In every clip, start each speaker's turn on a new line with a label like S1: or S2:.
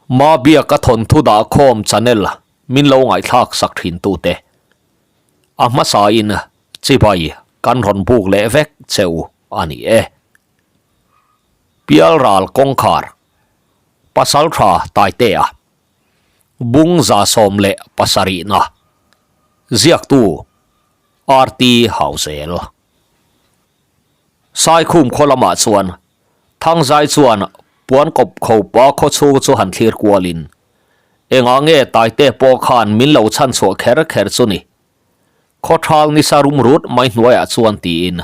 S1: Mabiaka thawnthu dahkhawm channel min lo ngaihthlak sak thin tute. A hmasain chibai kan rawn buk leh vek che u a ni e. Pialral kawngkhar Pasaltha Taitea Bung 170na Ziaktu RT Hauzel Saikhum khaw lamah chuan Thangzai chuan puan kawp khopa khaw chhung chu han thlir kualin engah nge Taite pawh khan min lo chhan chhuah kher kher chu ni? Khaw thal nisa rum rut mai hnuaiah chuan tiin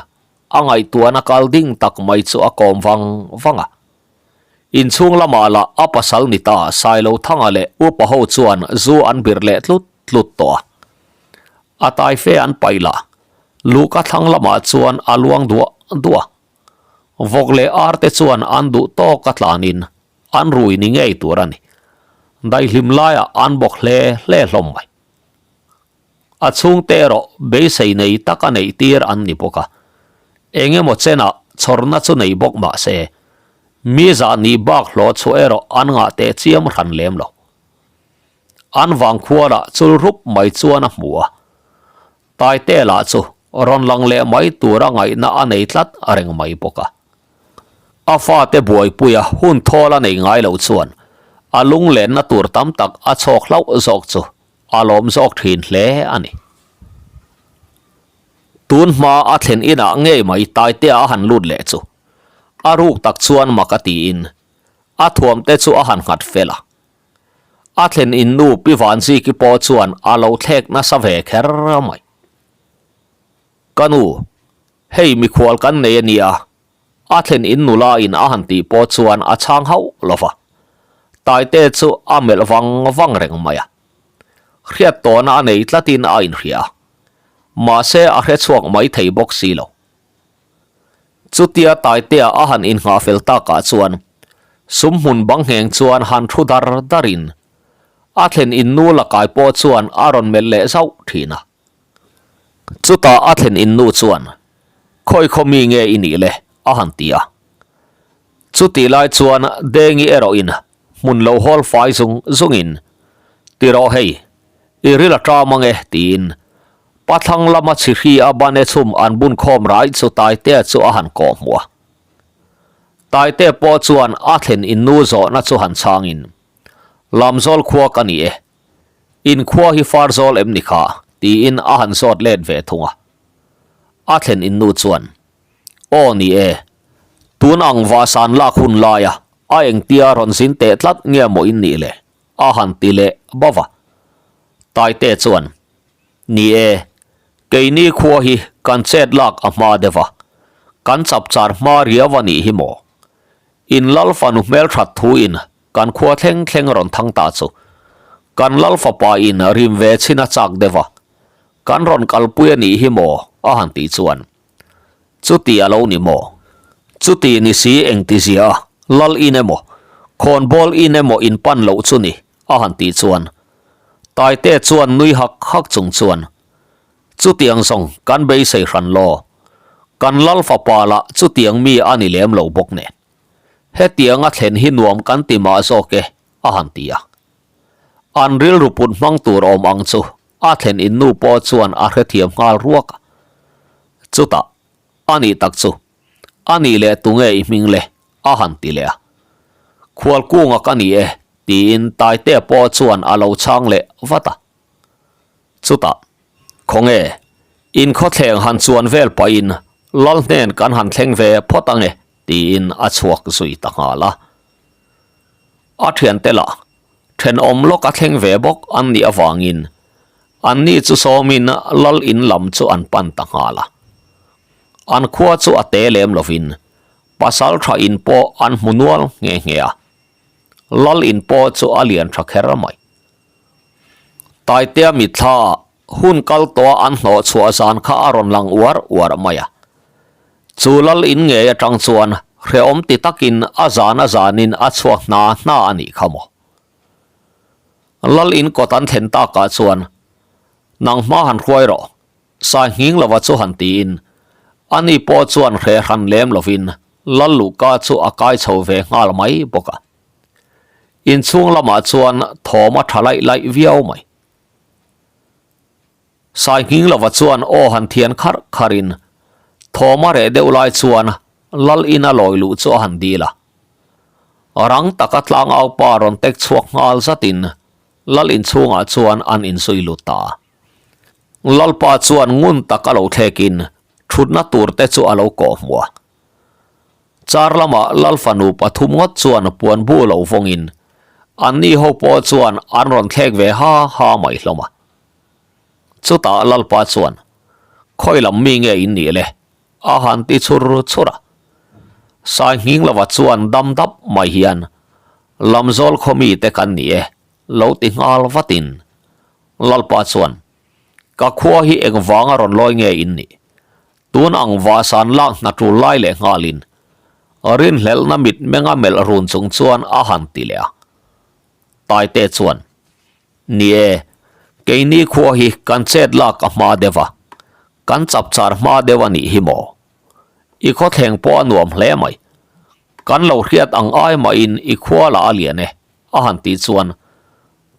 S1: a ngaihtuahna kal ding tak mai chu a kawm vang vang a. Inchhung lamah lah a pasal ni ta Sailothanga leh upa ho chuan zu an birh leh tlut tlut tawh a. A tai fe an paih lah luhka thlang lamah chuan a luang duah duah a. Vawk leh ar te chuan an duh tawk a tlanin an rui ni ngei tur a ni. Daihlim laiah an bawk hle hle hlawm mai. A chhungte erawh beisei nei taka neih tir an ni bawk a, eng emaw chenah chhawrna chu nei bawk mah se, mi zah nih bak hlawh chhuah erawh an ngah teh chiam hran lem lo. An vangkhualah chul rup mai chuan a hmu a, Taite lah chu rawn lang leh mai tura ngaihna a nei tlat reng mai bawk a. A fate buaipuia hun thawl a nei ngai lo chuan a lunglenna tur tam tak a chhawk hlauh zawk chu a lawm zawk thin hle a ni. Tun hma a thlen inah ngei mai Taitea a han lut leh chu a ruk tak chuan mak a tiin a thuamte chu a han nghat fel a. A thlen in nu Pi Vanziki pawh chuan a lo thlek nasa ve kher mai. Ka nu, hei mikhual kan nei a nia, a thlen in nula in a han tih pawh chuan a chhang hauh lo va. Taite chu a melh vang vang reng mai a. Hriat tawhna a nei tlatin a inhria a. Mahse a hre chhuak mai thei bawk si lo. Chutia Taitea a han inngah fel takah chuan sum hmun bang ngheng chuan han thu dar darin a thlen in nu lakai pawh chuan a rawn melh leh zauh thin a. Chutah a thlen in nu chuan, Khawi khaw mi nge i nih le? a han ti a. Chutih lai chuan Dengi erawhin hmun lo hawl fai zung zungin, Ti rawh hei, i ril a ṭam ange tiin Pathlang lama chhihri a bane chhum an bun khawm rai chu Taitea chu a han kawh hmuh a. Taitea pawh chuan a thlen in nu zawhna chu han chhangin, Lamzawl khua ka ni e. In khua hi Farzawl em ni kha? tiin a han zawt let ve thung a. A thlen in nu chuan, Aw ni e. Tun ang vahsan lak hun laia a engtia rawn zin teh tlat nge maw in nih le? a han ti leh bauh a. Taitea chuan, Ni e, keini khua hi kan chet lak a hma deuh a, kan chapchar hma riau a nih hi maw? In lal fanu hmelthat thu in kan khua thleng thleng rawn thang ta chu kan lal fapa in rim ve chhin a chak deuh a, kan rawn kalpui a nih hi maw? a han tih chuan Chuti a lo ni maw? Chuti ni si engtizia a, lal in emaw, khawnbawl in emaw in pan loh chu ni? a han tih chuan Taite chuan nui hak hak chung chuan, Chutiang zawng kan beisei hran law, kan lal fapa lah chutiang mi a ni lem lo bawk nen. Hetianga thlen hi nuam kan ti mah zawk e, a han ti a. An rilru put hmang tur awm ang chu a thlen in nu pawh chuan a hrethiam nghal ruak a. Chutah, a nih tak chu, a nih leh tunge i hming le? a han ti leh a. Khualkunga ka ni e, tiin Taitea pawh chuan a lo chhang leh vat a. Chutah, Khawnge, in khawthleng han chuan vel pahin Lal hnen kan han thleng ve phawt ange, tiin a chhuak zui ta nghal a. A thiante lah thenawm lawk a thleng ve bawk an nih avangin anni chu sawmin Lal in lam chu an pan ta nghal a. An khua chu a te lem lovin pasal tha in pawh an hmu nual nghe nghe a. Lal in pawh chu a lian tha kher mai. Taitea mitthla ah hun kal tawha an hnawh chhuah zan kha a rawn lang uar uar mai a. Chu lal in ngei atang chuan hrehawm ti takin a zan a zanin a chhuak hna hna a nih kha maw. Lal in kawt an thlen takah chuan nang hma han hruai rawh, sai nghing lova chu han tiin ani pawh chuan hre hran lem lovin lal luhka chu a kai chho ve nghal mai bawk a. Inchhung lamah chuan thawm a tha laih laih viau mai. Sainghing lova chuan aw han thian kharh kharhin thawm a reh deuh lai chuan Lal ina lawi luh chu a han dil a. Rang taka tlangau pa rawn tek chhuak nghal zatin Lal inchhungah chuan an inzui lut ta a. Lalpa chuan ngun tak a lo thlekin thutna tur te chu a lo kawh hmuh a. Char lamah Lal fanu pathum ngawt chuan puan bu lo vawngin anni ho pawh chuan an rawn thlek ve ha ha mai hlawm a. Chutah Lalpa chuan, Khawi lam mi nge in nih le? a han ti chhur chhur a. Sainghing lova chuan dam dap mai hian, Lamzawl khaw mite kan ni e, lo ti nghal vatin. Lalpa chuan, Ka khua hi engvanga rawn lawi nge in nih? Tun ang vahsan lak hna tul lai leh nghalin, rinhlelhna mit menga melh run chung chuan a han ti leh a. Taite chuan, Ni e, keini khua hi kan chet lak a hma deuh a, kan chapchar hma deuh a nih hi maw? I khawthleng pawh a nuam hle mai. Kan lo hriat ang ai mahin i khua lah a lian e, a han tih chuan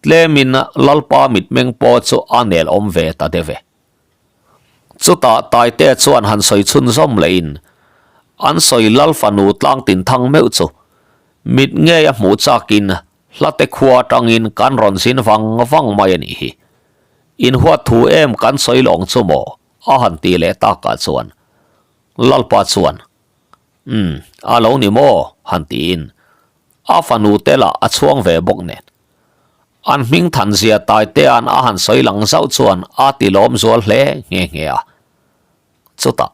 S1: tlemin Lalpa mitmeng pawh chu a nel awm ve ta deuh e. Chutah Taite chuan han sawi chhunzawm lehin an sawi Lal fanu Tlangtin thang meuh chu mit ngei a hmuh chakin hlate khua atangin kan rawn zin vang vang mai a nih hi. Inhuat thu em kan sawi lawng chu maw? a han ti leh takah chuan Lalpa chuan Umm, a lo ni maw? han tiin a fanu te lah a chhuang ve bawk nen. An hming than zia Taitea'n a han sawi lang zauh chuan a ti lawm zual hle nghe nghe a. Chutah,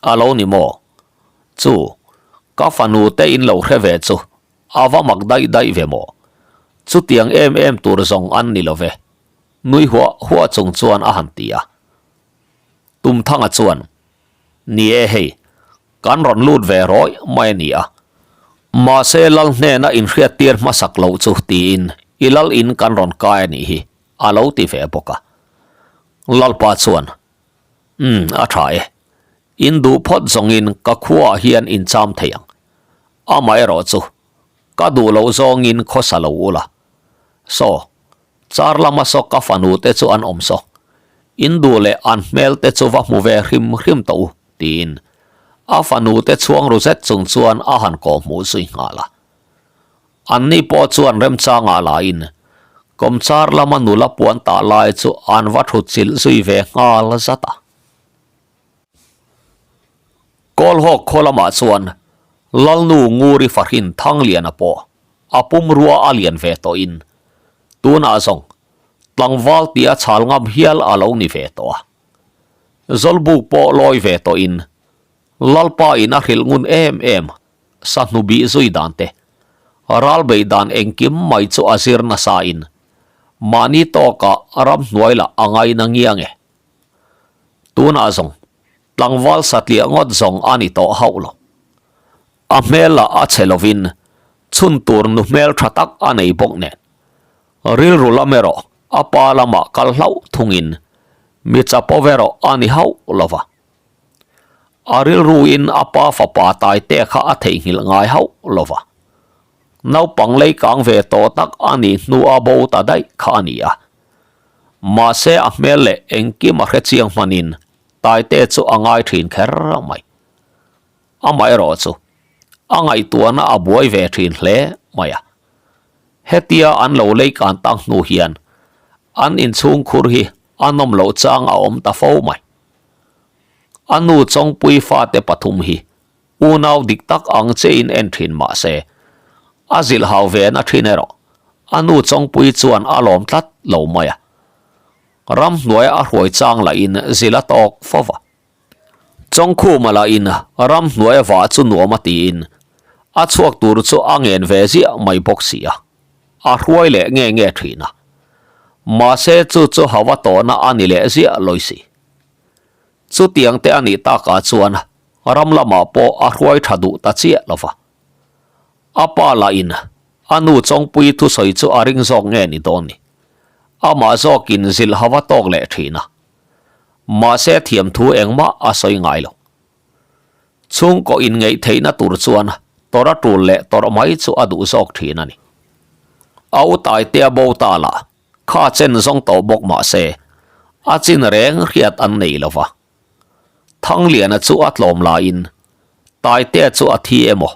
S1: A lo ni maw? Chu, ka fanu te in lo hre ve chu a va mak daih daih ve maw? Chutiang em em tur zawng an ni lo ve, nui huah huah chung chuan a han ti a. Tumthanga chuan, Ni e hei, kan rawn lut ve rawih mai a ni a. Mahse lal hnena inhriattir hmasak loh chu tiin i lal in kan rawn kai a nih hi, a lo ti ve bawk a. Lalpa chuan, Umm, a tha e. In duh phawt zawngin ka khuaah hian in cham thei ang. Amaherawh chu, ka duh loh zawngin khawsa lo ula. Saw, Char lama saw ka fanu te chu an awm saw. In duh leh an hmel te chu va hmu ve hrim hrim tawh u, tiin a fanu te chhuang ru zet chung chuan a han kawh hmuh zui nghal a. Anni pawh chuan remchangah lain kawmchar lama nula puan tah lai chu an va thut chilh zui ve nghal zat a. Kawlhawk khaw lamah chuan Lalnu Nguri Fahrin Thangliana pawh a pumrua a lian ve tawhin tunah zawng tlangval tia chhal ngam hial a lo ni ve tawh a. Zawlbuk pawh lawi ve tawhin Lalpa in a hrilh ngun em em sahnu bih zui dan te, ral beih dan engkim mai chu a zir nasa in mahni tawkah ramhnuai lah a ngaina ngiang e. Tunah zawng tlangval satliah ngawt zawng a ni tawh hauh lo. A hmel lah a chhe lovin chhun tur nu hmel tha tak a nei bawk nen. Rilru lam erawh a pa lamah kal hlauh thungin mi chapo erawh a ni hauh lo va. A rilruin a pa fapa Taite kha a theihnghilh ngai hauh lo va. Naupang leikang ve tawh tak a nih hnu a bo ta daih kha a ni a. Mahse a hmel leh engkim a hrechiang hmanin Taite chu a ngai thin kher mai. Amaherawh chu a ngaihtuahna a buai ve thin hle mai a. Hetia an lo leikan tak hnu hian an inchhung khur hi a nawm loh chang a awm ta fo mai. A nu Chawngpui fate pathum hi unau dik tak ang che in en thin mah se, a zilh hau ve na thin erawh a nu Chawngpui chuan a lawm tlat lo mai a. Ramhnuaia a hruai chang lahin zilh a tawk fo va. Chawngkhuma lahin ramhnuaia vah chu nuam a tiin a chhuak tur chu a ngen ve ziah mai bawk si a, a hruai leh nge nge thin a. Mahse chu chu hava tawhna a ni leh ziah lawi si. Chutiang te a nih takah chuan ram lamah pawh a hruai tha duh ta chiah lo va. A pa lahin a nu Chawngpui thusawi chu a ring zawk nge ni dawn ni. Amah zawkin zilh hava tawk leh thin a. Mahse thiamthu engmah a sawi ngai lo. Chhungkaw inngeih theihna tur chuan tawrh a tul leh tawrh mai chu a duh zawk thin a ni. A u Taitea bo ta lah kha chen zawng tawh bawk mah se, a chin reng hriat an nei lo va. Thangliana chu a tlawm laiin Taitea chu a thi emaw,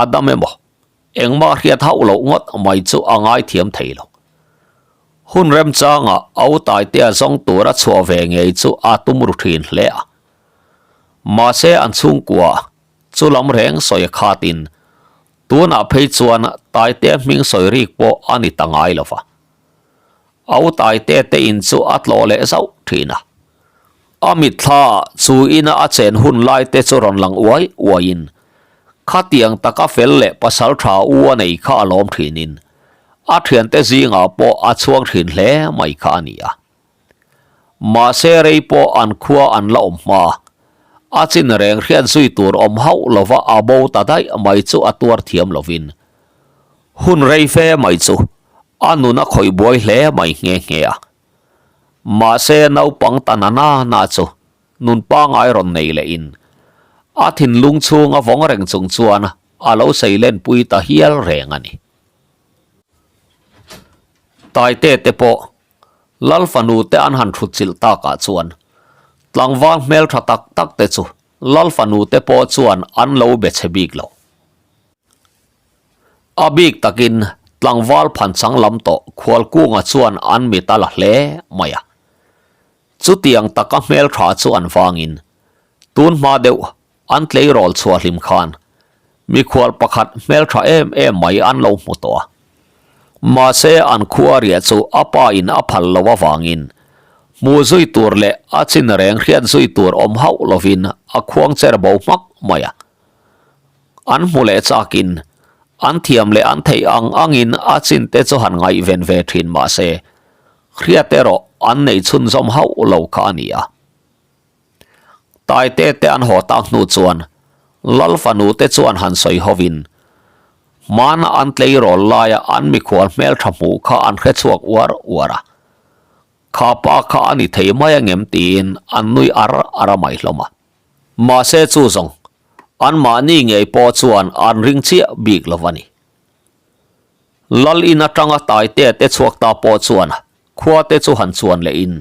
S1: a dam emaw, engmah hriat hauh loh ngawt mai chu a ngaithiam thei lo. Hun remchangah a u Taitea zawng tura chhuah ve ngei chu a tum ru thin hle a. Mahse an chhungkua chu lam reng sawi a khatin Tunah phei chuan Taitea hming sawi rik pawh a ni ta ngai lo va. A u Taitea te in chu a tlawh leh zauh thin a. A mitthla chu ina a chen hun lai te chu rawn lang uai uaiin khatiang taka fel leh pasal tha u a nei kha a lawm thinin a thiante zingah pawh a chhuang thin hle mai kha a ni a. Mahse rei pawh an khua an la awm hma. A chin reng hriat zui tur awm hauh lova a bo ta daih mai chu a tuar thiam lovin hun rei fe mai chu a nun a khawih buai hle mai nghe nghe a. Mahse naupang ta na na na chu nun pangai rawn nei lehin a thinlung chhung a vawng reng chung chuan a lo seilenpui ta hial reng a ni. Taite te pawh Lal fanu te an han thut chilh takah chuan tlangval hmel tha tak tak te chu Lal fanu te pawh chuan an lo be chhe bik lo. A bik takin tlangval phanchang lam tawh Khualkunga chuan an mit a la hle mai a. Chutiang taka hmel tha chu an vangin tun hma deuh An tleirawl chhuah hlim khan mikhual pakhat hmeltha em em mai an lo hmu tawh a. Mahse an khua riah chu a pa in a phal lo avangin hmuh zui tur leh a chin reng hriat zui tur awm hauh lovin a khuang cher bo hmak mai a. An hmu leh chakin an thiam leh an theih ang angin a chin te chu han ngaihven ve thin mahse hriat erawh an nei chhunzawm hauh lo kha a ni a. Taite te an haw tak hnu chuan Lal fanu te chuan han sawi hovin hmana an tleirawl laia an mikhual hmeltha hmuh kha an hre chhuak uar uar a, kha pa kha a ni thei mai angem tiin an nui ar ar a mai hlawm a. Mahse chu zawng anmahni ngei pawh chuan an ring chiah bik lo a ni. Lal in atanga Taite te chhuak ta pawh chuan khua te chu han chuan lehin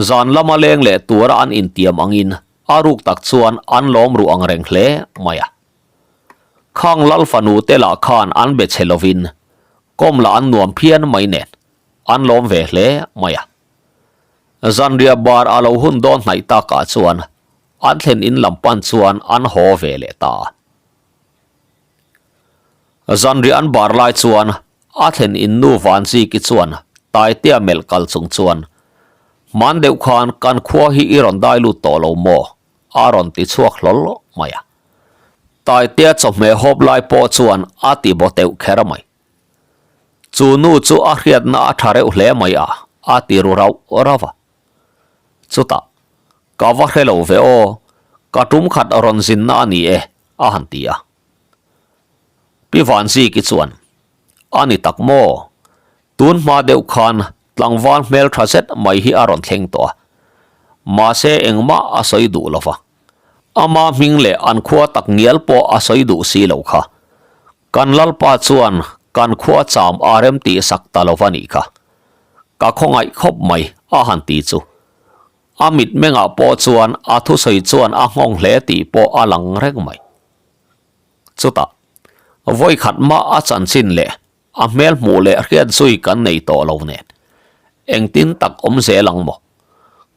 S1: Zan lama leng leh tura an intiam angin a ruk tak chuan an lawm ruh ang reng hle mai a. Khang lal fanu te lah khan an be che lovin kawm lah an nuam phian mai nen an lawm ve hle mai a. Zanriah bar a lo hun dawn hnaih takah chuan an thlen in lam pan chuan an haw ve leh ta a. Zanriah an bar lai chuan A thlen in nu Vanziki chuan Taitea melh kal chung chuan, Hman deuh khan kan khua hi i rawn dai lut tawh lo maw? a rawn ti chhuak hlawl mai a. Taitea chawhmeh hawp lai pawh chuan a ti baw teuh kher mai. Chu nu chu a hriatna a tha reuh hle mai a, a ti ru rauh rauh a. Chutah, Ka va hre lo ve aw, ka tum khat rawn zinna a ni e, a han ti a. Pi Vanziki chuan, A ni tak maw? Tun hma deuh khan tlangval hmel tha zet mai hi a rawn thleng tawh a. Mahse engmah a sawi duh lo va. Ama hming leh an khua tak ngial pawh a sawi duh si lo kha. Kan Lalpa chuan kan khua cham a rem tih sak ta lo va nih kha. Ka khawngaih khawp mai a han ti chu. A mitmengah pawh chuan a thusawi chuan a nghawng hle tih pawh a lang reng mai. Chutah, vawi khat mah a chanchin leh a hmel hmuh leh hriat zui kan nei tawh lo nen, engtin tak awm zel ang maw?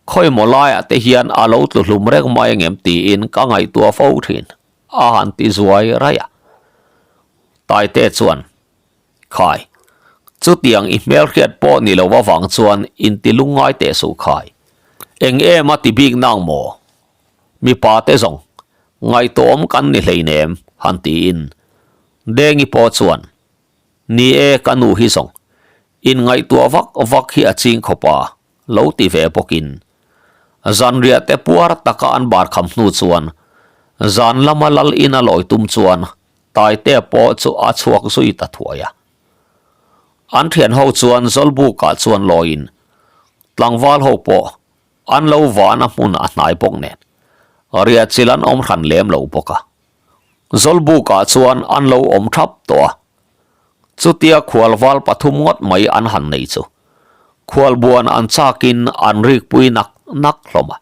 S1: Khawi maw laiah te hian a lo tlu hlum reng mai angem tiin ka ngaihtuah fo thin, a han ti zuai raih a. Taite chuan, Khai, chutiang i hmel hriat pawh ni lo avang chuan inti lungngai teh suh khai. Eng em a ti bik nang maw? Mipa te zawng, ngaihtuahawm kan ni hleinem, han tiin Dengi pawh chuan, Ni e, ka nu hi zawng, inngaihtuah vak vak hi a ching khawp a, lo ti ve bawkin. Zanriah te puar taka an bar kham hnu chuan, zan lama lal ina lawi tum chuan Taitea pawh chu a chhuak zui ta thuai a. An thian ho chuan Zawlbukah chuan lawiin tlangval ho pawh An lo vahna hmun a hnai bawk nen, riah chil an awm hran lem lo bawk a. Zawlbukah chuan an lo awm thap tawh a. Chutia khualval pathum ngawt mai an han nei chu khualbuan an chakin an rikpui nak nak hlawm a.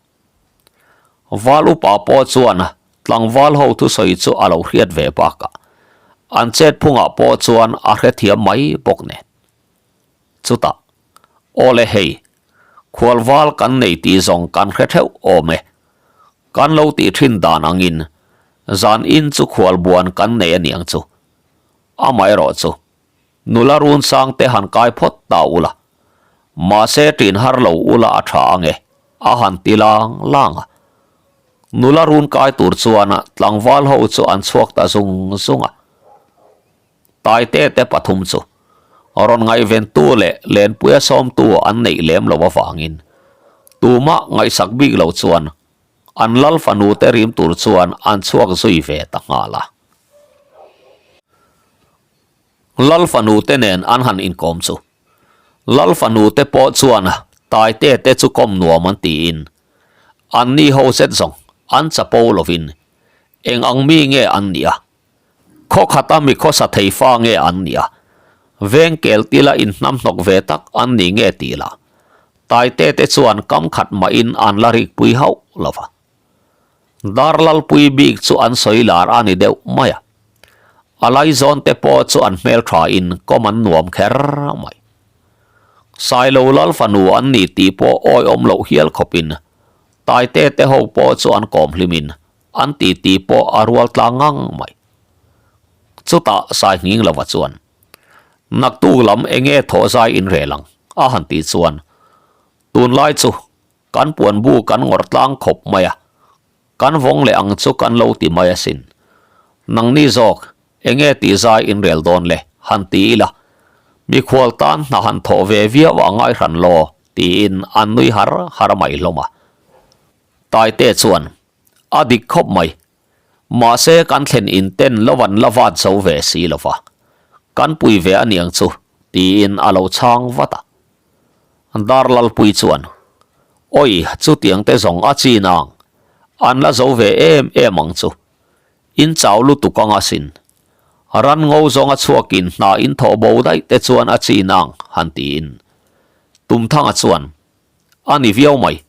S1: Val upa pawh chuan tlangval ho thusawi chu a lo hriat ve bakah an chet phungah pawh chuan a hrethiam mai bawk nen. Chutah, Awle hei, khualval kan nei tih zawng kan hre theuh awm e. Kan lo tih thin dan angin zan in chu khualbuan kan nei aniang chu. Amaherawh chu, nula run sang te han kai phawt ta ula, mahse ṭin har lo ula a ṭha ange, a han ti lang lang a. Nula run kai tur chuan tlangval ho chu an chhuak ta zung zung a. Taite te pathum chu rawn ngaihventu leh lenpuia sawmtu an neih lem lo avangin tumah ngaihsak bik lo chuan an lal fanu te rim tur chuan an chhuak zui ve ta nghal a. Lal fanu te nen an han inkawm chu lal fanu te pawh chuan Taite te chu kawm nuam an tiin an ni ho zet zawng an chapo lovin eng ang mi nge an nih a, Khaw khata mi khawsa thei fa nge an nih a, veng kel tila inhnamhnawk ve tak an ni nge tih lah Taite te chuan kam khat mahin an la rikpui hauh lo va. Darlalpui bik chu an sawi lar a ni deuh mai a, a laizawn te pawh chu an hmelthain kawm an nuam kher mai. Sailo lal fanu an ni tih pawh awihawm loh hial khawpin Taite te ho pawh chu an kawm hlimin An ti ti pawh a rual tlang ngang mai. Chutah Sainghing lova chuan, Naktuk lam enge thawh zai in rel ang? a han tih chuan, Tunlai chu kan puan bu kan ngawr tlang khawp mai a, kan vawng leh ang chu kan lo ti mai asin. Nangni zawk enge tih zai in rel dawn le? han ti ila, mikhual tan hna han thawh ve viau a ngai hran law tiin an nui har har mai hlawm a. Taite chuan, A dik khawp mai. Mahse kan thlen in ten lo an la vat zo ve si lo va. Kan pui ve aniang chu, tiin a lo chhang vat a. Darlalpui chuan, Awi, chutiang te zawng a chin ang. An la zo ve em em ang chu. In chau lutuk ang asin. Ran ngo zawnga chhuakin hna in thawh bo daih te chuan a chin ang, han tiin. Tumthanga chuan, A ni viau mai.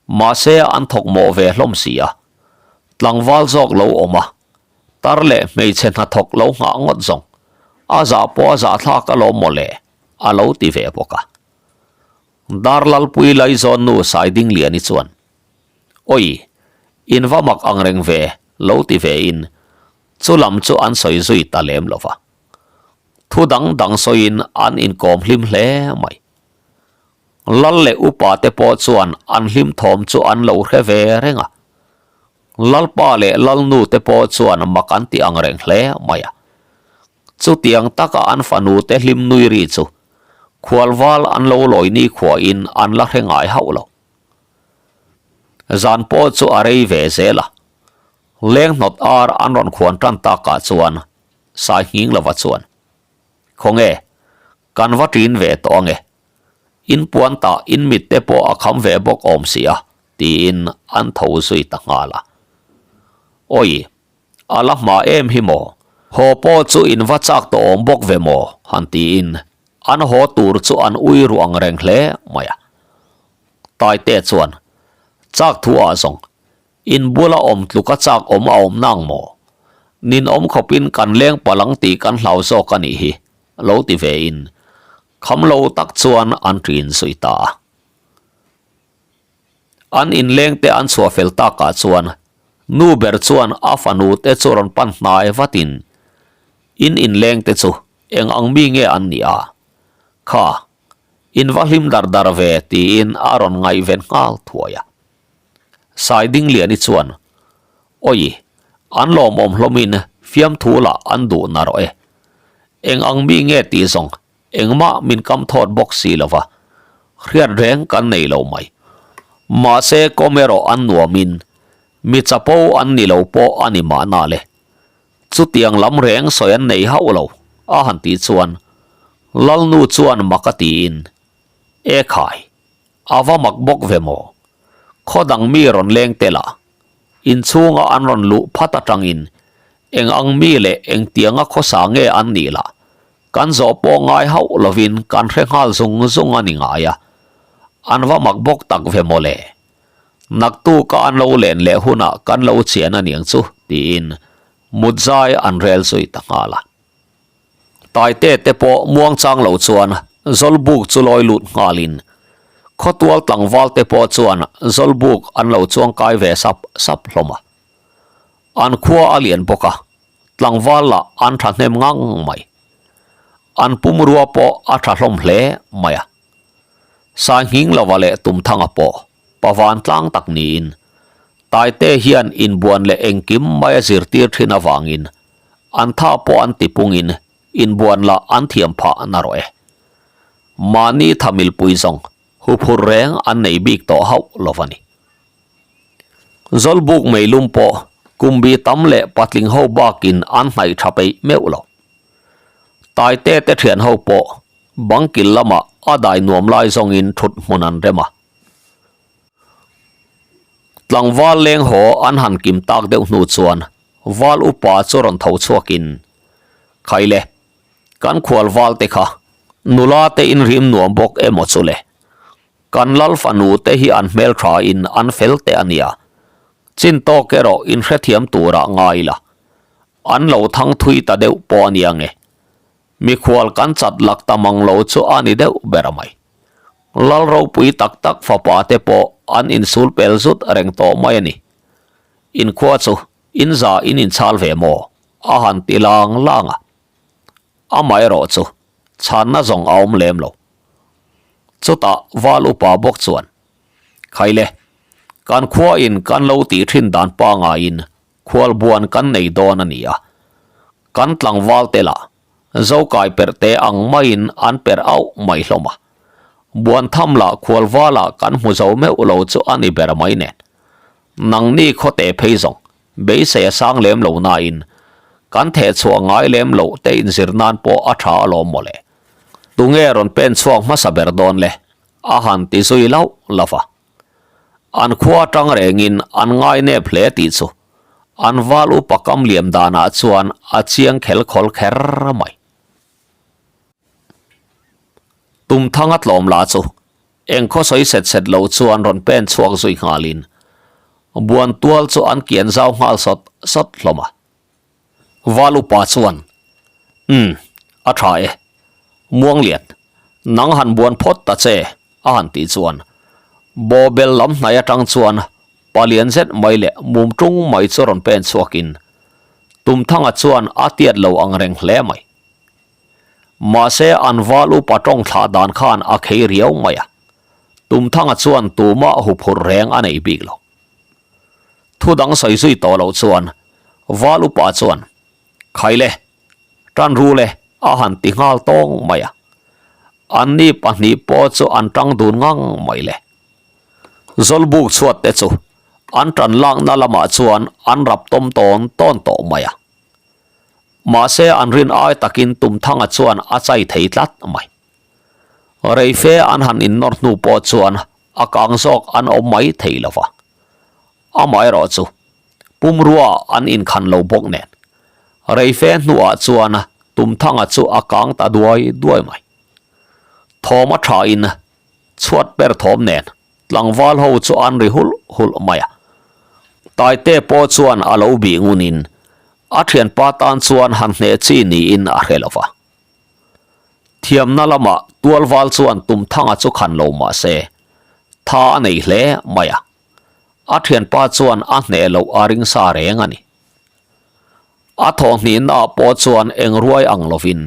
S1: Mahse an thawk mawh ve hlawm si a. Tlangval zawk lo awm a, tar leh hmeichhe hnathawk lo nghah ngawt zawng a zah pawh a zahthlak alawm maw le, a lo ti ve bawk a. Darlalpui Laizawn nu Saidingliani chuan, Awi, in va mak ang reng ve, lo ti ve in, chu lam chu an sawi zui ta lem lo va. Thu dang dang sawiin an inkawm hlim hle mai. Lal leh upa te pawh chuan an hlim thawm chu an lo hre ve reng a. Lalpa leh Lalnu te pawh chuan mak an ti ang reng hle mai a. Chutiang taka an fanu te hlim nui ri chu khualval an lo lawi ni khuahin an la hre ngai hauh lo. Zan pawh chu a rei ve zel a. Leng hnawt ar an rawn khuan tan takah chuan Sainghing lova chuan, Khawnge, kan va ṭin ve tawh ange. In puan tah in mit te pawh a kham ve bawk awm si a, tiin an tho zui ta nghal a. Awi, a la hma em hi maw? Haw pawh chu in va chak tawh awm bawk ve maw? han tiin an haw tur chu an ui ruh ang reng hle mai a. Taite chuan, Chak thu ah zawng, In bula awm tluka chak awm a awm nang maw? Nin awm khawpin kan leng palh ang tih kan hlau zawk a nih hi, lo ti ve in kham lo tak chuan an ṭin zui ta a. An inleng te an chhuah fel takah chuan nu ber chuan a fanu te chu rawn pan hnai vatin in inleng te chu eng ang mi nge an nih a? Kha, in va hlim dar dar ve tiin a rawn ngaihven nghal thuai a. Saidingliani chuan, Awi, an lawmawm hlawmin fiamthu lah an duh narawh e. Eng ang mi nge tih zawng engmah min kam thawt bawk si lo va, hriat reng kan nei lo mai. Mahse kawm erawh an nuamin mi chapo an ni lo pawh a ni mahna le. Chutiang lam reng sawi an nei hauh lo, a han tih chuan Lalnu chuan mak a tiin, E khai! A va mak bawk ve maw? Khaw dang mi rawn leng tel a, inchhunga an rawn luh phat atangin eng ang mi leh engtianga khawsa nge an nih lah? Kan zawh pawh ngai hauh lovin kan hre nghal zung zung a ni ngai a, an va mak bawk tak ve mawle. Naktuka an lo len leh hunah kan lo chian a niang chu tiin mut zai an rel zui ta nghal a. Taite te pawh muangchang lo chuan Zawlbuk chu lawi lut nghalin khawtual tlangval te pawh chuan Zawlbuk an lo chuangkai ve sap sap hlawm a. An khua a lian bawk a, tlangval lah an thahnem ngang mai. An pumrua pawh a tha hlawm hle mai a. Sainghing lova leh Tumthanga pawh pavan tlang tak niin Taite hian inbuan leh engkim mai a zirtir thin avangin an tha pawh an tipungin inbuan lah an thiam phah narawh e. Mahni thamilpui zawng huphur reng an nei bik tawh hauh lo va ni. Zawlbuk meilum pawh kumbi tam leh patling ho bakin an hnaih tha peih meuh lo. Taite te thian ho pawh bangkil lamah a dai nuam lai zawngin thut hmun an rem a. Tlangval leng haw an han kim tak deuh hnu chuan val upa chu rawn tho chhuakin, Khaile, kan khual val te kha nula te inrim nuam bawk emaw chu le? Kan lal fanu te hi an hmel tha in an fel teh a nia. Chin tawk erawh in hrethiam turah ngai ila. An lo thang thui ta deuh pawh a nia nge. Mikhual kan chat lak ta mang lo chu a ni deuh ber mai. Lal ropui tak tak fapa te pawh an insul pel zut reng tawh mai a ni. Inkhua chu in za in inchhal ve maw? A han ti lang lang a. Amaherawh chu chhanna zawng a awm lem lo. Chutah val upa bawk chuan, Khaile, kan khuain kan lo tih thin dan pangaiin khualbuan kan nei dawn a ni a. Kan tlangval te lah Zokai perh te ang maiin an perh auh mai hlawm a. Buan tham lah khualvalah kan hmu zo meuh lo chu a ni ber mai nen. Nangni khawte phei zawng Beisei a sang lem lo nain kan theh chhuah ngai lem loh te inzir nan pawh a tha alawm mawle. Tunge rawn pen chhuak hmasa ber dawn le? A han ti zui lauh lauh a. An khua atang rengin an ngai nep hle tih chu an val upa kam liam danah chuan a chiang khel khawl kher mai. Tumthanga tlawm la chu Eng khaw sawi set set lo chuan rawn pen chhuak zui nghalin buan tual chu an kian zau nghal sawt sawt hlawm a. Val upa chuan, Umm, a tha e. Muanglian, nang han buan phawt ta che, a han tih chuan bawbel lam hnai atang chuan palian zet mai leh mum tung mai chu rawn pen chhuakin Tumthanga chuan a tiat lo ang reng hle mai. Mahse an val upa tawng thlah dan khan a khei riau mai a, Tumthanga chuan tumah huphurh reng a nei bik lo. Thu dang sawi zui tawh loh chuan val upa chuan, Khaile, tan ru le a han ti nghal tawng mai a. Anni pahnih pawh chu an tang dun ngang mai le. Zawlbuk chhuat te chu an tan lakna lamah chuan an rap tawm tawn tawn tawh mai a. Mahse an rin ai takin Tumthanga chuan a chai thei tlat mai. Reife an han innawr hnu pawh chuan a kang zawk an awm mai thei lo va. Amaherawh chu pumrua an inkhan lo bawk nen Reife hnuah chuan Tumthanga chu a kang ta duai duai mai. Thawm a thain chhuat per thawm nen Tlangval ho chu an ri hulh hulh mai a. Taite pawh chuan a lo bih ngunin a thianpa tan chuan han hneh chi niin a hre lo va. Thiamna lamah Tualval chuan Tumthanga chu khan lo mah se, tha a nei hle mai a. A thianpa chuan a hneh loh a ring sa reng a ni. A thawhhnihnaah pawh chuan eng ruai ang lovin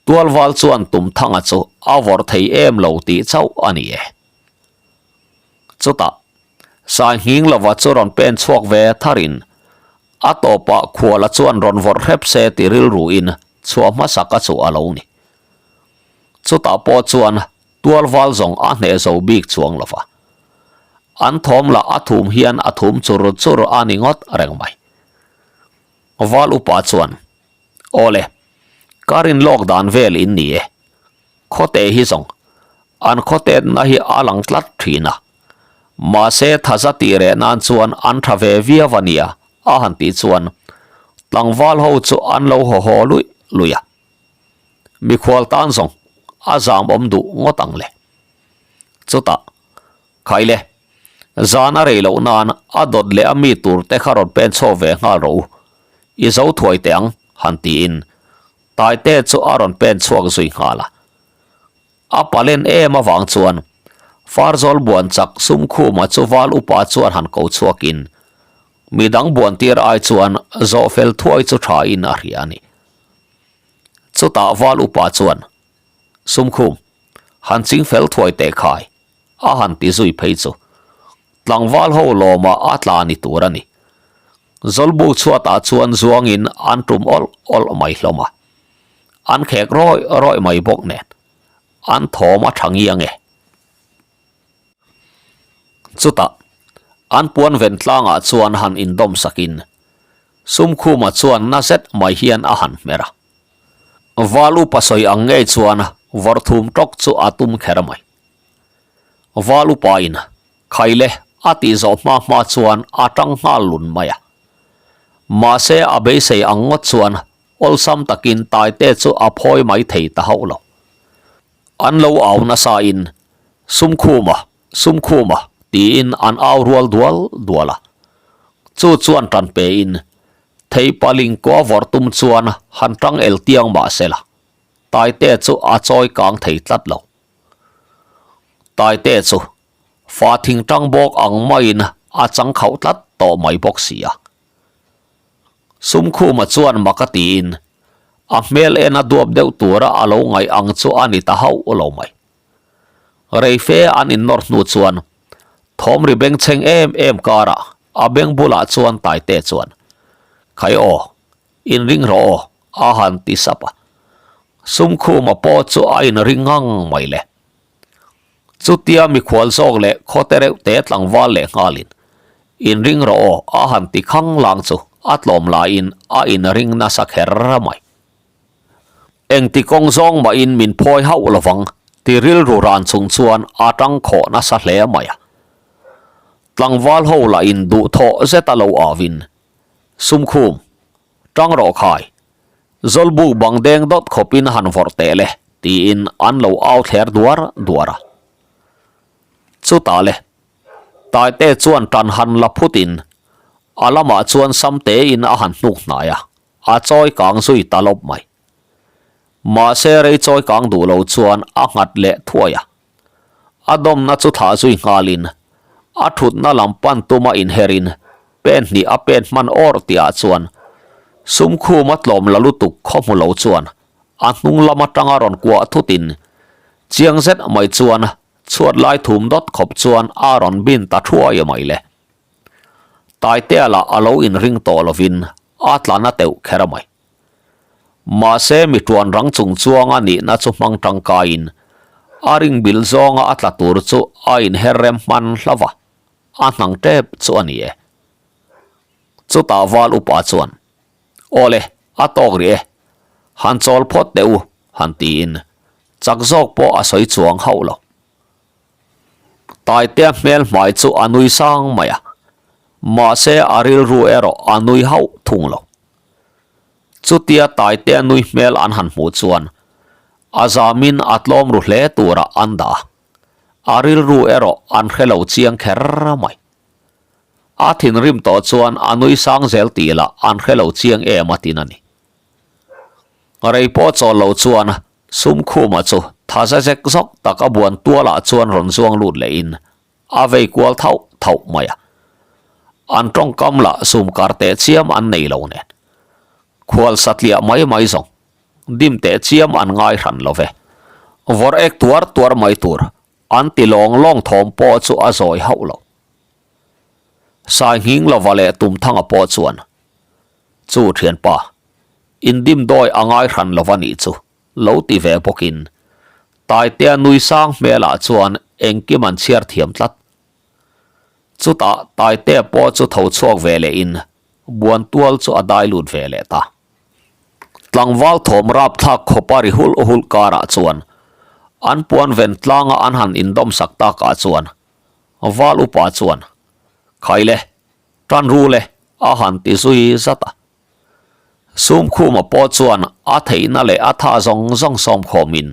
S1: Tualval chuan Tumthanga chu a vawrh thei em lo tih chauh a ni e. Chutah, Sainghing lova chu rawn pen chhuak ve tharin a tawpah Khuala chuan rawn vawrh hrep se ti rilruin chhuah hmasa ka chu a lo ni. Chutah pawh chuan Tualval zawng a hneh zo bik chuang lova. An thawm lah a thum hian a thum chur chur a ni ngawt reng mai. Val upa chuan, Awle, ka rin lawk dan vel in ni e. Khawte hi zawng, an khawtetna hi a lang tlat thin a. Mahse thaza tih reh nan chuan an tha ve viau a nia, a han tih chuan tlangval ho chu an lo haw haw luih luih a. Mikhual tan zawng a zam awm duh ngawt ang le. Chutah, Khai le, zan a rei loh nan a dawt leh a mi tur te kha rawn pen chhuak ve nghal rawh u, i zo thuai teh ang, han tiin Taite chu a rawn pen chhuak zui nghal a. A palen em avang chuan Farzawl buan chak Sumkhuma chu val upa chuan han ko chhuakin midang buan tir ai chuan zawh fel thuai chu tha in a hria a ni. Chutah val upa chuan Sumkhum, han ching fel thuai teh khai, a han ti zui phei chu. Tlangval ho lawmah a tla ni tur a ni. Zawlbuk chhuatah chuan zuangin an tum awlh awlh mai hlawm a. An khek rawih rawih mai bawk nen, an thawm a tha ngiang e. Chutah, an puan ven tlangah chuan han indawm sakin, Sumkhuma chuan na zet mai hian a han hmer a. Val upa sawi ang ngei chuan vawrh thum tawk chu a tum kher mai. Val upain Khaile a tih zawh hma hma chuan a tang nghal lun mai a. Mahse a beisei ang ngawt chuan awlsam takin Taite chu a phawi mai thei ta hauh lo. An lo au nasa in Sumkhuma, Sumkhuma tiin an au rual dual dual a. Chu chuan tan pe in Theipaling kua vawrh tum chuan han tang el tiang mah sela Taite chu a chawi kang thei tlat lo. Taite chu fa thing tang bawk ang maiin a chang khauh tlat tawh mai bawk si a. Sumkhuma chuan mak a tiin a hmel en a duap deuh tura a lo ngaih ang chu a ni ta hauh lo mai. Reife an innawr hnu chuan thawm ri bengchheng em em karah a beng bulah chuan Taite chuan, Khai aw, inring rawh aw, a han ti sap a. Sumkhuma pawh chu a inring ngang mai le. Chutia mikhual zawk leh khawte reuh te tlangval leh nghalin, Inring rawh aw, a han ti khang lang chu a tlawm laiin a inring nasa kher mai. Engti kawng zawng mahin min phawi hauh lovang ti rilru ran chung chuan a tang khawh nasa hle mai a. Tlangval ho lah in duh thawh zet a lo awin, Sumkhum, tang rawh khai, Zawlbuk bang deng dawt khawpin han vawrh teh le tiin an lo au thler duar duar a. Chutah le, Taite chuan tan han la phutin a lamah chuan Samtein a han hnuk hnai a. A chawi kang zui ta lawp mai. Mahse rei chawi kang duh lo chuan a nghat leh thuai a. A dawmna chu thlah zui nghalin a thutna lam pan tuma inherin pen hnih a pen hman awr tihah chuan Sumkhuma tlawm la lutuk khaw hmu lo chuan a hnung lam atanga rawn kuah thutin chiang zet mai chuan chhuat lai thum dawt khawp chuan a rawn bin ta thuai mai le. Taitea lah a lo inring tawh lovin a tla na teuh kher a mai. Mahse mi tuan rang chung chuanga nihna chu hmang tangkaiin a ring bil zawnga a tla tur chu a inher rem hman hla va, a hnang tep chu a ni e. Chutah val upa chuan, Awle, a tawk rih e, han chawl phawt teh u, han tiin chak zawk pawh a sawi chuang hauh lo. Taitea hmel hmai chu a nui sang mai a, mahse a rilru erawh a nui hauh thung lo. Chutia Taitea nui hmel an han hmuh chuan a zamin a tlawm ru hle turah an dah a, a rilru erawh an hre lo chiang kher mai. A thinrim tawh chuan a nui sang zel tih lah an hre lo chiang em a tin a ni. Rei pawh chawl lo chuan Sumkhuma chu thaza zek zawk tak a buan tualah chuan rawn zuang lut lehin a vei kual thauh thauh mai a. An tawngkam lah sumkar teh chiam an nei lo nen. Khual satliah mai mai zawng dim teh chiam an ngai hran lo ve. Vawrh ek tuar tuar mai tur an ti lawng lawng thawm pawh chu a zawi hauh lo. Sai nghing lova leh Tumthanga pawh chuan, Chu thianpa, Indim dawi a ngai hran lo va nih chu, lo ti ve bawkin Taitea nui sang hmelah chuan engkim an chhiar thiam tlat. Chutah Taitea pawh chu tho chhuak ve lehin buan tual chu a dai lut ve leh ta. Tlangval thawm rapthlak khawpa ri hulh hulh karah chuan an puan ven tlanga an han indawm sak takah chuan Val upa chuan, Khaile, tan ru le, a han ti zui zat a. Sumkhuma pawh chuan a theihna leh a tha zawng zawng sawm khawmin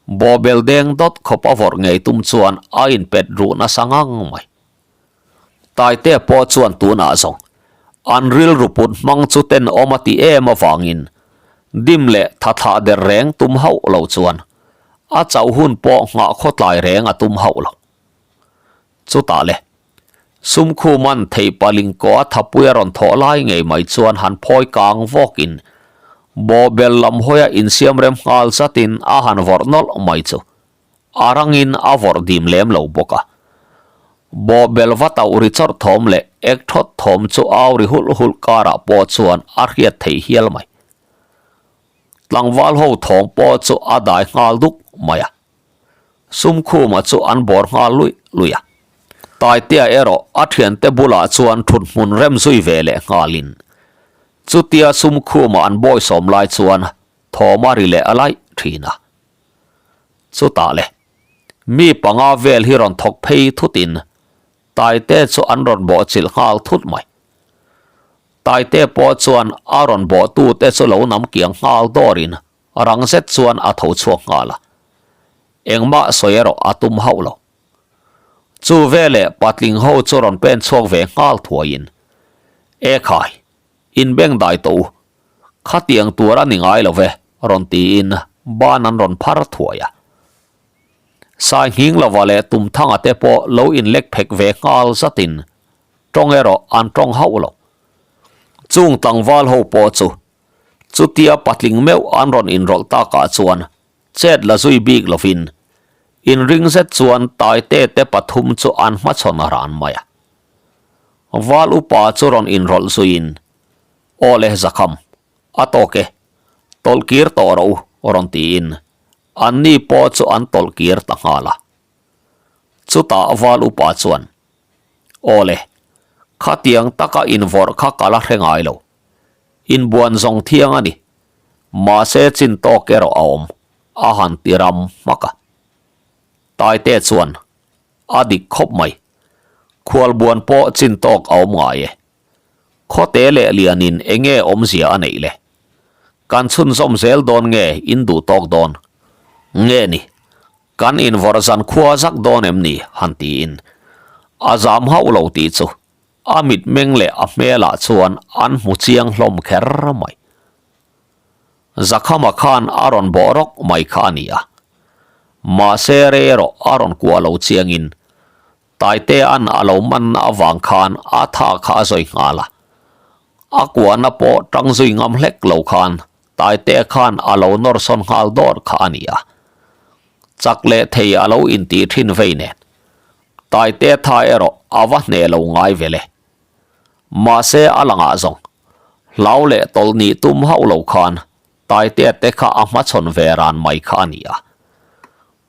S1: bawhbel deng dawt khawp a vawrh ngei tum chuan a inpet ruh nasa ngang mai. Taitea pawh chuan tunah zawng an rilru put hmang chu tenawm a ti em avangin dim leh tha thlah der reng tum hauh lo chuan a chauh hun pawh nghah khawtlai reng a tum hauh lo. Chutah le, Sumkhuman theipaling kawh a thapui a rawn thawh lai ngei mai chuan han phawi kang vawkin bawhbel lam hawia insiam rem nghal zatin a han vawrh nawlh mai chu a rangin a vawrh dim lem lo bawk a. Bawhbel va tauh ri chawrh thawm leh ek thawt thawm chu au ri hulh hulh karah pawh chuan a hriat theih hial mai. Tlangval ho thawm pawh chu a dai nghal duk mai a. Sumkhuma chu an bawr nghal luih luih a. Taitea erawh a thiante bulah chuan thut hmun rem zui ve leh nghalin chutia Sumkhuma an bawisawm lai chuan thawm a ri leh a laih thin a. Chutah le, mi panga vel hi rawn thawk phei thutin Taitea chu an rawn bawhchilh nghal thut mai. Taitea pawh chuan a rawn bawhtute chu lo nam kiang nghal dawrin Rang zet chuan a tho chhuak nghal a, engmah sawi erawh a tum hauh lo. Chu veleh patling ho chu rawn pen chhuak ve nghal thuaiin, E khai, in beng dai tawh u, khatiang tur a ni ngai lo ve, rawn tiin ban an rawn phar thuai a. Sai nghing lova leh Tumthanga te pawh lo inlek phek ve nghal zatin tawng erawh an tawng hauh lo. Chung tlangval ho pawh chu Chutia patling meuh an rawn inrawlh takah chuan chet la zui bik lovin inring zet chuan Taite te pathum chu an hmachhawn a ran mai a. Val upa chu rawn inrawlh zuiin, Aw le Zakham, a tawk e, tawlh kir tawh rawh u, rawn tiin anni pawh chu an tawlh kir ta nghal a. Chutah val upa chuan, Aw le, khatiang taka invawrh kha ka la hre ngai lo. Inbuan zawng thiang a ni. Mahse chin tawk erawh a awm, a han ti ram hmak a. Taite chuan, A dik khawp mai. Khualbuan pawh chin tawk a awm ngai e. Khawte leh lianin enge awmzia a neih le? Kan chhunzawm zel dawn nge in duh tawk dawn? Nge ni, kan invawrh zan khua zak dawn em ni? han tiin a zam hauh lo tih chu A mitmeng leh a hmelah chuan an hmu chiang hlawm kher mai. Zakhama khan a rawn bawh rawk mai kha a ni a. Mahse rei erawh a rawn kuah lo chiangin Taitea'n a lo manna avang khan a tha kha a zawi nghal a. A kuahna pawh tang zui ngam hlek lo khan Taitea khan a lo nawr sawn nghal dawr kha a ni a. Chak leh thei a lo intih thin vei nen. Taite tha erawh a va hneh lo ngai ve le. Mahse a langah zawng, hlau leh tawlh nih tum hauh lo khan Taitea te kha a hmachhawn ve ran mai kha a ni a.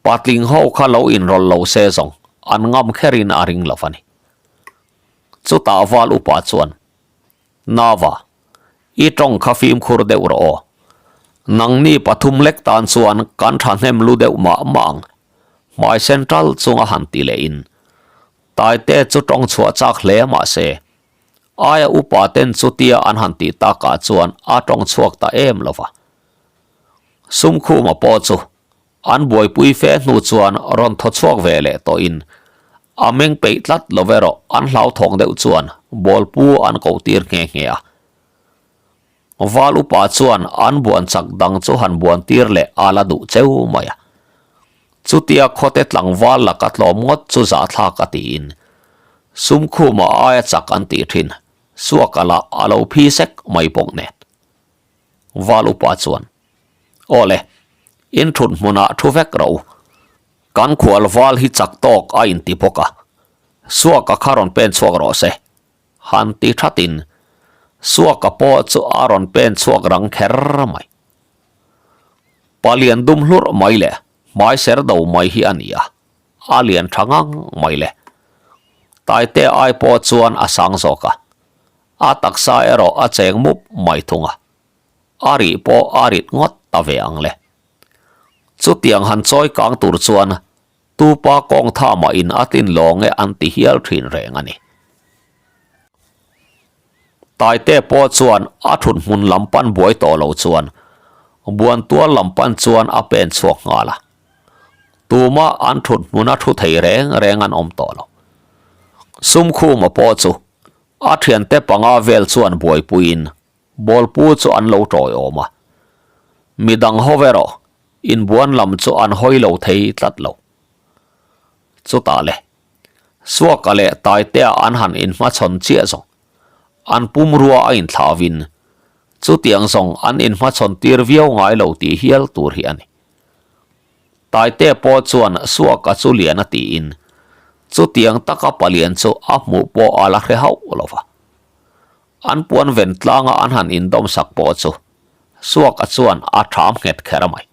S1: Patling ho kha lo inrawlh lo se zawng an ngam kherin a ring lo a ni. Chutah val upa chuan, Nava, i tawng kha fimkhur deuh rawh aw. Nangni pathum lek tan chuan kan thahnem lu deuh mah mah ang. Hmai central chunga han ti lehin Taite chu tawng chhuah chak hle mah se, aia upa ten chutia an han tih takah chuan a tawng chhuak ta em lo va. Sumkhuma pawh chu An buaipui fe hnu chuan rawn thaw chhuak ve leh tawhin a meng peih tlat lo erawh an hlauthawng deuh chuan ball pu an koh tir nghe nghe a. Val upa chuan an buan chak dang chu han buan tir leh a la duh cheu mai a. Chutia khawte tlangval laka tlawm ngawt chu zahthlak a tiin Sumkhuma aia chak an tih thin Suaka lah a lo phi sek mai bawk nen. Val upa chuan, Aw le, in thut hmunah thu vek rawh u. Kan khual val hi chak tawk a inti bawk a, Suaka kha rawn pen chhuak rawh se. Han ti thatin Suaka pawh chu a rawn pen chhuak rang kher mai. Palian dum hlurh mai leh hmai ser do mai hi a ni a, a lian tha ngang mai le. Taite ai pawh chuan a sang zawk a, A taksa erawh a cheng mup mai thung a, a rih pawh a rit ngawt ta ve ang le. Chutiang han chawi kang tur chuan tupa kawng tha mahin a tlin lawng e an ti hial thin reng a ni. Taite pawh chuan a thut hmun lam pan buai tawh lo chuan buantual lam pan chuan a pen chhuak nghal a. Tumah an thut hmuna thu thei reng reng an awm tawh lo. Sumkhuma pawh chu a thiante panga vel chuan buaipuiin bawlpu chu an lo tawiawm a. Midang ho erawh inbuan lam chu an hawi lo thei tlat lo. Chutah le, Suaka leh Taitea an han inhmachhawn chiah zawng, an pumrua a inthlauhin chutiang zawng an inhmachhawn tir viau ngai lo tih hial tur hi a ni. Taitea pawh chuan Suaka chu lian a tiin chutiang taka palian chu a hmuh pawh a la hre hauh lo va. An puan ven tlanga an han indawm sak pawh chu Suaka chuan a ṭham nghet kher mai.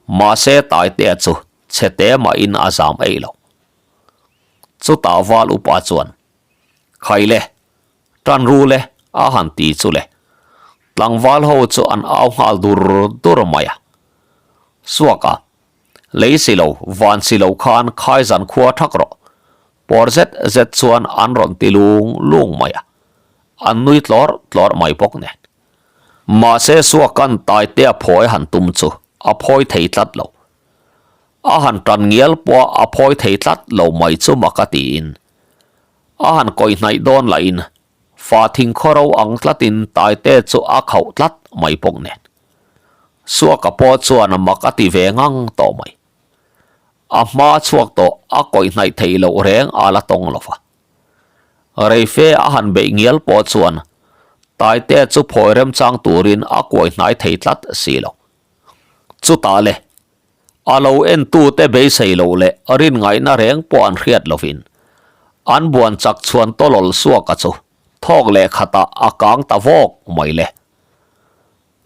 S1: Mahse Taitea chu chhe te mahin a zam eih lo. Chutah val upa chuan, Khai le, tan ru le a han ti chu le. Tlangval ho chu an au nghal dur dur mai a. Suaka, lei si lo, van si lo khan khai zan khua thak rawh. Pawr zet zet chuan an rawn ti lung lung mai a. An nui tlawr tlawr mai bawk nen. Mahse Suakan Taitea phawi han tum chu a phawi thei tlat lo. A han tan ngial pawh a phawi thei tlat lo mai chu mak a tiin a han kawih hnaih dawn lahin fa thing khawro ang tlatin Taite chu a khauh tlat mai bawk nen. Suaka pawh chuan mak a ti ve ngang tawh mai. A hma chhuak tawh a kawih hnaih theih loh reng a la tawng lo va. Reife a han beih ngial pawh chuan Taite chu phawi remchang turin a kuai hnai thei tlat si lo. Chutah le, a lo entute beisei loh leh rin ngaihna reng pawh an hriat lovin, an buan chak chhuan tawlawl suaka chu thawk leh khatah a kang ta vawk mai le.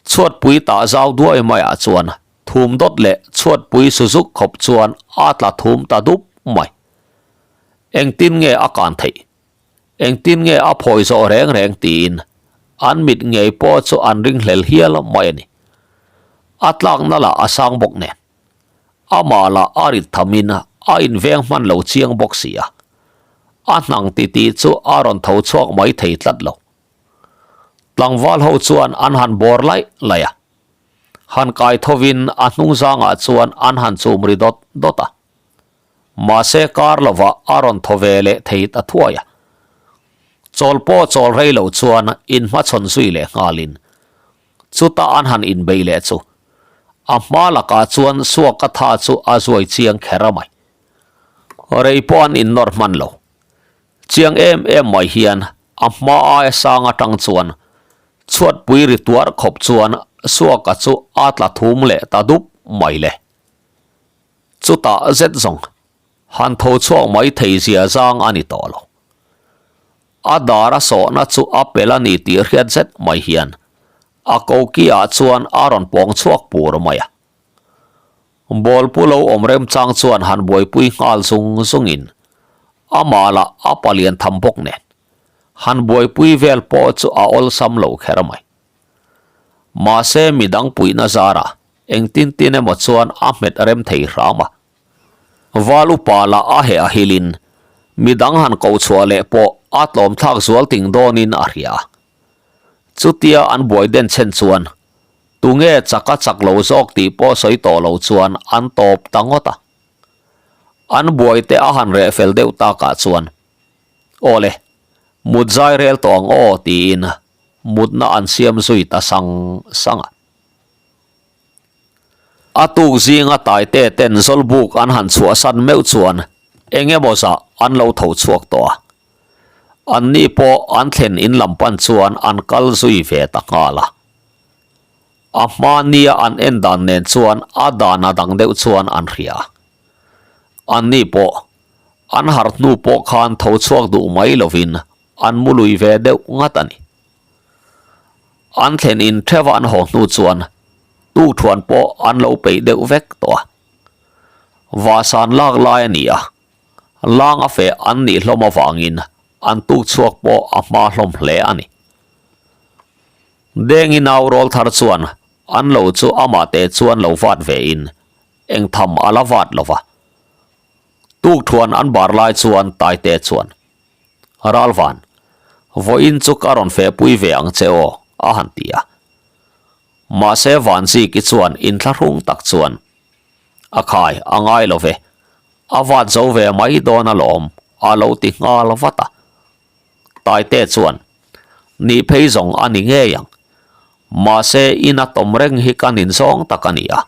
S1: Chhuatpui tah zau duai maiah chuan thum dawt leh chhuatpui suzuk khawp chuan a tla thum ta dup mai. Engtin nge a kan theih? Engtin nge a phawi zawh reng reng tiin an mit ngei pawh chu an ringhlel hial mai a ni. A tlakna lah a sang bawk nen. Amah lah a rit thamin a inveng hman lo chiang bawk si a. A hnang titih chu a rawn tho chhuak mai thei tlat lo. Tlangval ho chuan an han bawr laih laih a. Han kai thovin a hnungzangah chuan an han chum ri dawt dawt a. Mahse kar lovah a rawn thaw ve leh thei ta thuai a. Chawl pawh chawl rei lo chuan inhmachhawn zui leh nghalin chuta an han inbei leh chu a hma lakah chuan suaka tha chu a zuai chiang kher a mai. Rei pawh an innawr hman lo. Chiang em em mai hian a hma aia sang atang chuan chhuatpui ri tuar khawp chuan suaka chu a tla thum leh ta dup mai le. Chutah zet zawng han tho chhuak mai thei zia zang a ni tawh lo. A dar a sawhna chu a pel a ni tih hriat zet mai hian a koki ah chuan a rawn pawng chhuak pur mai a. Bawlpu lo awm remchang chuan han buaipui nghal zung zungin amah lah a palian tham bawk nen han buaipui vel pawh chu a awlsam lo kher mai. Mahse midang puihna zarah Engtin tin emaw chuan a hmet rem thei hram a. Val upa lah a heh a hilin midang han ko chhuah leh pawh a tlawm thlak zual ting dawnin a hria. Chutia an buai den chhen chuan tunge chak a chak lo zawk tih pawh sawi tawh lo chuan an tawp ta ngawt a. An buai te a han reh fel deuh takah chuan Aw le, mut zai rel tawh ang aw tiin mutna an siam zui ta sang sang a. A tuk zinga Taite ten Zawlbuk an han chhuahsan meuh chuan eng emaw zah an lo tho chhuak tawh a. Anni pawh an thlen in lam pan chuan an kal zui ve ta nghal a. A hma nia an en dan nen chuan a dan a dang deuh chuan an hria. Anni pawh an harh hnu pawh khan tho chhuak duh mai lovin an mu lui ve deuh ngat a ni. An thlen in theuh an haw hnu chuan tukthuan pawh an lo peih deuh vek tawh a. Vahsan lak lai a ni a, lang a feh an nih hlawm avangin an tuk chhuak pawh a hma hlawm hle a ni. Dengi nau rawl thar chuan an lo chu amah te chuan lo vat ve in eng tham a la vat lo va. Tukthuan an bar lai chuan Taite chuan, Ralvan. Vawiin chu ka rawn fehpui ve ang che aw, a han ti a. Mahse Vanziki chuan inthlahrung tak chuan, A khai, a ngai lo ve. A vat zo ve mai dawn alawm, a lo ti nghal vat a. Taite chuan, Nih phei zawng a ni ngei ang. Mahse ina tawm reng hi ka nin zawng tak a ni a.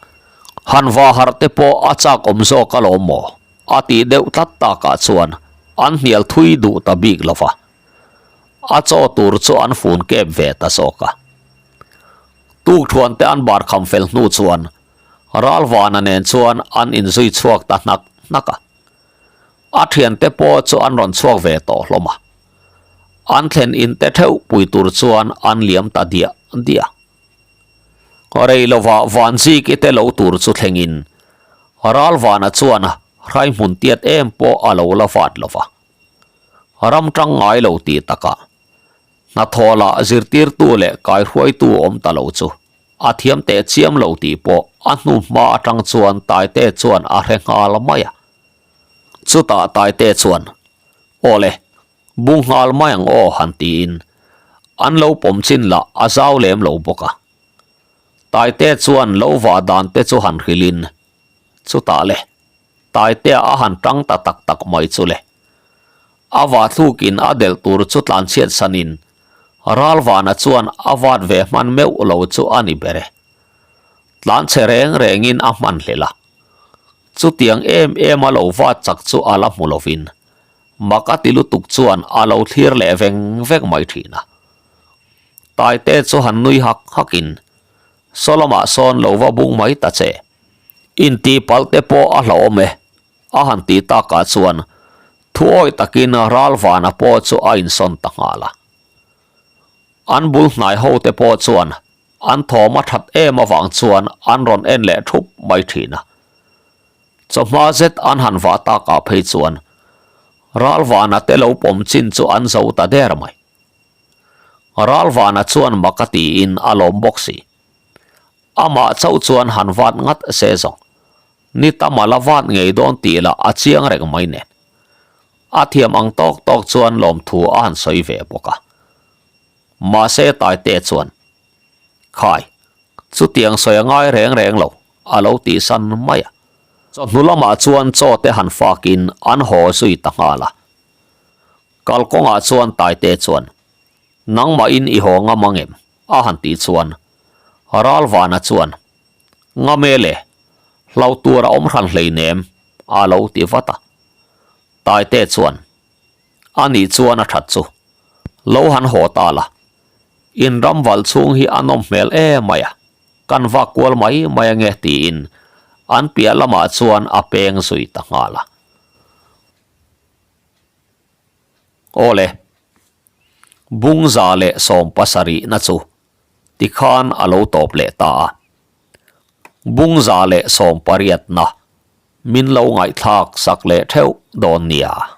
S1: Han va harh te pawh a chak awm zawk alawm maw? A tih deuh tlat takah chuan an hnial thui duh ta bik lo va. A chaw tur chu an fun kep ve ta zawk a. Tukthuan te an bar kham fel hnu chuan Ralvana nen chuan an inzui chhuak ta hnak hnak a. A thiante pawh chu an rawn chhuak ve tawh hlawm a. An thlen in te theuh pui tur chuan an liam ta diah diah. Rei lovah Vanziki te lo tur chu thlengin Ralvana chuan hrai hmun tiat em pawh a lo la vat lo va. Ram tang ngai lo tih takah hnathawh lah zirtirtu leh kaihruaitu awm ta lo chu a thiam teh chiam lo tih pawh a hnu hma atang chuan Taite chuan a hre nghal mai a. Chutah Taite chuan, Aw le, bu nghal mai ang aw han tiin an lo pawm chin lah a zau lem lo bawk a. Taite chuan lo vah dan te chu han hrilhin, Chutah le, Taitea a han tang ta tak tak mai chu le. A vah thlukin a delh tur chu tlanchhiat sanin Ralvana chuan a vat ve hman meuh lo chu a ni ber e. Tlanchhe reng rengin a hman hlel a. Chutiang em em a lo vat chak chu a la hmu lovin mak a ti lutuk chuan a lo thlir leh veng veng mai thin a. Taite chu han nui hak hakin Saw lamah sawn lo va bung mai ta che. Intih palh te pawh a hlauhawm e, a han tih takah chuan thuawi takin Ralvana pawh chu a insawn ta nghal a. An bul hnai ho te pawh chuan an thawm a that em avang chuan an rawn en leh thup mai thin a. Chawhma zet an han vah takah phei chuan Ralvana te lo pawm chin chu an zo ta der mai. Ralvana chuan mak a tiin a lawm bawk si. Amah chauh chuan han vat ngat se zawng. Ni tam a la vat ngei dawn tih lah a chiang reng mai nen. A thiam ang tawk tawk chuan lawmthu a han sawi ve bawk a. Mahse Taite chuan, Khai, chutiang sawi a ngai reng reng lo, a lo tihsan mai a. Chawhnu lamah chuan chaw te han fakin an haw zui ta nghal a. Kalkawngah chuan Taite chuan, Nangmahin i haw ngam ang em? a han tih chuan Ralvana chuan, Ngam e le, hlau tur a awm hran hleinem, a lo ti vat a. Taite chuan, A nih chuan a that chu, lo han haw ta la, in ram valh chhung hi a nawm hmel emai a, kan vak kual mai mai ange tiin an piah lamah chuan a peng zui ta nghal a. Aw le, Bungza leh sawmpasarihna chu tikhan a lo tawp leh ta a. Bungza leh sawmpariatna min lo ngaihthlak sak leh theuh dawn nia.